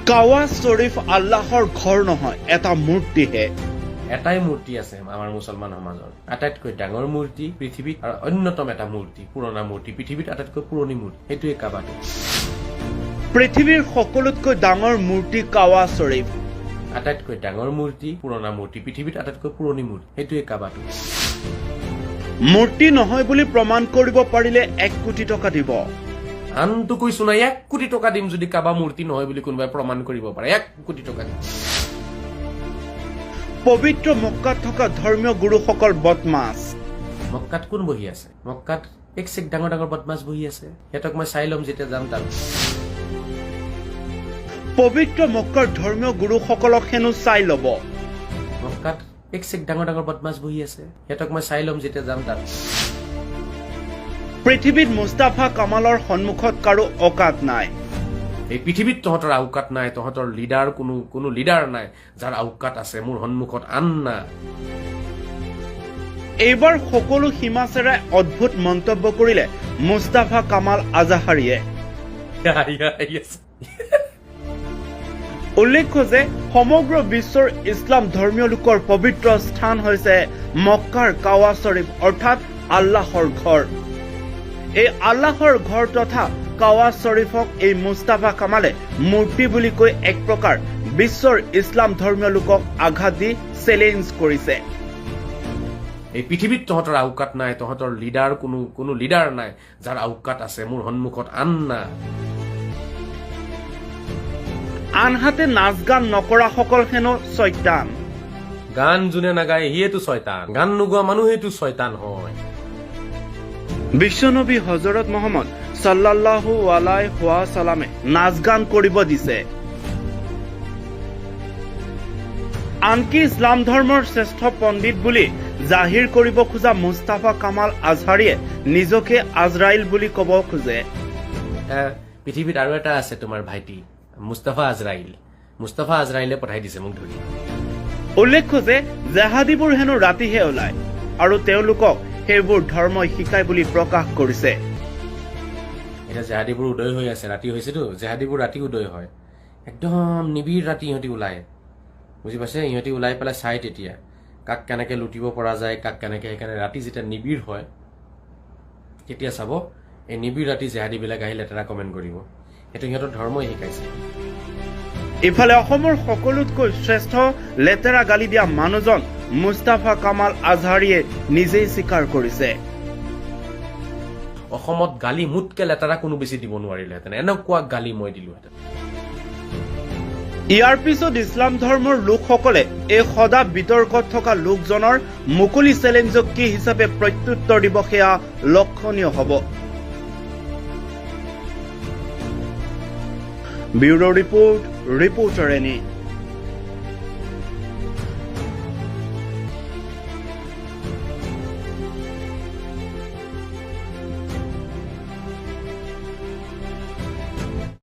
কাৱা শ্বৰীফ আল্লাহৰ ঘৰ নহয়, এটা মূৰ্তিহে। এটাই মূৰ্তি আছে আমাৰ মুছলমান সমাজৰ, আটাইতকৈ ডাঙৰ মূৰ্তি পৃথিৱীত আৰু অন্যতম এটা মূৰ্তি, পুৰণা মূৰ্তি, পৃথিৱীত আটাইতকৈ পুৰণি মূৰ্তি, সেইটোৱে কাবাটো। পৃথিৱীৰ সকলোতকৈ ডাঙৰ মূৰ্তি কাৱা শ্বৰীফ। আটাইতকৈ ডাঙৰ মূৰ্তি, পুৰণা মূৰ্তি, পৃথিৱীত আটাইতকৈ পুৰণি মূৰ্তি, সেইটোৱে কাবাটো। মূৰ্তি নহয় বুলি প্ৰমাণ কৰিব পাৰিলে 1 কোটি টকা দিব। আনটো কৈছো নাই, 1 কোটি টকা দিম যদি কাবা মূৰ্তি নহয় বুলি কোনোবাই প্ৰমাণ কৰিব পাৰে। 1 কোটি টকা দিম। পবিত্ৰ মক্কাত থকা ধৰ্মীয় গুৰুসকল বদমাছ। মক্কাত কোন বহি আছে? মক্কাত এক চেক ডাঙৰ ডাঙৰ বদমাছ বহি আছে। সিহঁতক মই চাই ল'ম যেতিয়া যাম তাত। পবিত্ৰ মক্কাৰ ধৰ্মীয় গুৰুসকলক হেনো চাই ল'ব। মক্কাত এক চেক ডাঙৰ ডাঙৰ বদমাছ বহি আছে। সিহঁতক মই চাই ল'ম যেতিয়া যাম তাত। পৃথিৱীত মুস্তাফা কামালৰ সন্মুখত কাৰো অকাত নাই। এই পৃথিৱীত তহঁতৰ আওকাত নাই, তহঁতৰ লিডাৰ কোনো কোনো লিডাৰ নাই যাৰ আওকাত আছে মোৰ সন্মুখত আন্না। এইবাৰ সকলো সীমা চেৰাই অদ্ভুত মন্তব্য কৰিলে মুস্তাফা কামাল আজাহাৰীয়ে। Yes. উল্লেখ্য যে সমগ্ৰ বিশ্বৰ ইছলাম ধৰ্মীয় লোকৰ পবিত্ৰ স্থান হৈছে মক্কাৰ কাৱা শ্বৰীফ, অৰ্থাৎ আল্লাহৰ ঘৰ। এই আল্লাহৰ ঘৰ তথা কাৱা শ্বৰীফক এই মুস্তাফা কামালে মূৰ্তি বুলি কৈ এক প্ৰকাৰ বিশ্বৰ ইছলাম ধৰ্মীয় লোকক আঘাত দি চেলেঞ্জ কৰিছে। এই পৃথিৱীত তহঁতৰ আওকাত নাই, তহঁতৰ লিডাৰ কোনো কোনো লিডাৰ নাই যাৰ আওকাত আছে মোৰ সন্মুখত আন্না। আনহাতে নাচ গান নকৰাসকল হেনো চয়তান। গান যোনে নাগায় সিয়েতো চয়তান, গান নোগোৱা মানুহেইতো চয়তান হয়। বিশ্বনবী হজৰত মহম্মদ চাল্লাল্লাহু আলাই হোৱা চালামে নাচ গান কৰিব দিছে। আনকি ইছলাম ধৰ্মৰ শ্ৰেষ্ঠ পণ্ডিত বুলি জাহিৰ কৰিব খোজা মুস্তাফা কামাল আজহাৰীয়ে নিজকে আজৰাইল বুলি ক'ব খোজে। পৃথিৱীত আৰু এটা আছে তোমাৰ ভাইটি মুস্তাফা আজৰাইল। মুস্তাফা আজৰাইলে পঠাই দিছে মোক ধৰি। উল্লেখ্য যে জেহাদীবোৰ হেনো ৰাতিহে ওলায় আৰু তেওঁলোকক সেইবোৰ ধৰ্মই শিকায় বুলি প্ৰকাশ কৰিছে। এতিয়া জেহাদীবোৰ উদয় হৈ আছে, ৰাতি হৈছেতো। জেহাদীবোৰ ৰাতি উদয় হয়, একদম নিবিড় ৰাতি ইহঁতি ওলায়, বুজি পাইছে? ইহঁতি ওলাই পেলাই চাই তেতিয়া কাক কেনেকৈ লুটিব পৰা যায়, কাক কেনেকৈ। সেইকাৰণে ৰাতি যেতিয়া নিবিড় হয় তেতিয়া চাব, এই নিবিড় ৰাতি জেহাদীবিলাক আহি লেতেৰা কমেণ্ট কৰিব। সেইটো সিহঁতৰ ধৰ্মই শিকাইছে। ইফালে অসমৰ সকলোতকৈ শ্ৰেষ্ঠ লেতেৰা গালি দিয়া মানুহজন মুস্তাফা কামাল আজহাৰীয়ে নিজেই স্বীকাৰ কৰিছে। অসমত গালি মোতকে লেতেৰা কোনো বেছি দিব নোৱাৰিলেহেঁতেন, এনেকুৱা গালি মই দিলোহেঁতেন। ইয়াৰ পিছত ইছলাম ধৰ্মৰ লোকসকলে এই সদা বিতৰ্কত থকা লোকজনৰ মুকলি চেলেঞ্জক কি হিচাপে প্ৰত্যুত্তৰ দিব সেয়া লক্ষণীয় হ'ব। Bureau report, reporter any.